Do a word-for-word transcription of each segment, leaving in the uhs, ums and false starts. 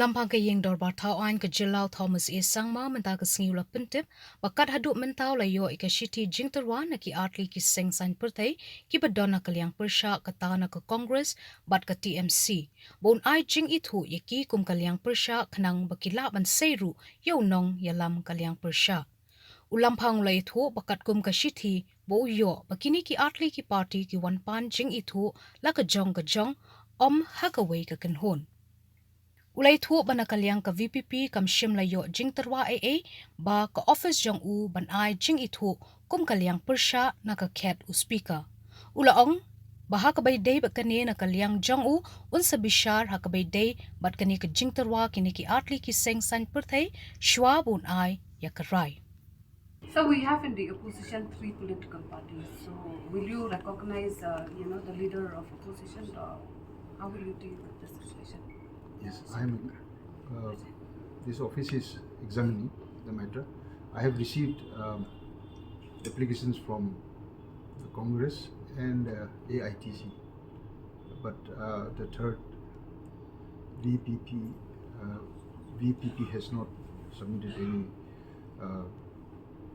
Lymphang ka ïing dorbar thaw aiñ ka jylla u Thomas A Sangma mynta ka sngi u la pyntip ba kat haduh mynta u la ïoh ïa ka shithi jingtyrwa na ki artylli ki seng saiñ pyrthei kiba don ha ka liang pyrshah kata na ka Congress bad ka T M C ba un ai jingithuh ïa ki kum ka liang pyrshah khnang ba ki lah ban sei ruh ïa u nongïalam ka liang pyrshah. U Lymphang u la ïathuh ba katkum ka shithi ba u ïoh ba kine ki artylli ki party ki wan pan jingithuh la ka jong ka jong, ym ha kawei ka kynhun. U la ïathuh ba na ka liang ka V P P kam shym la ïoh jingtyrwa ei ei ba ka ophis jong u ban ai jingithuh kum ka liang pyrshah na ka khet u Speaker. U la ong ba ha kaba ïadei bad kane na ka liang jong u un sa bishar ha kaba ïadei bad kane ka jingtyrwa kine ki artylli ki seng saiñ pyrthei shuwa ba un ai ïa ka rai. So we have in the opposition three political parties. So will you recognize, uh, you know, the leader of opposition? Or how will you deal with the situation? Yes, I'm. Uh, this office is examining the matter. I have received um, applications from the Congress and uh, A I T C, but uh, the third V P P, uh, V P P has not submitted any uh,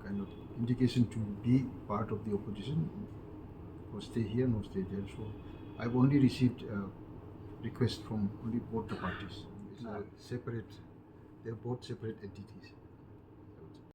kind of indication to be part of the opposition or stay here, no stay there. So I've only received uh, requests from only both the parties. It's a separate, they're both separate entities.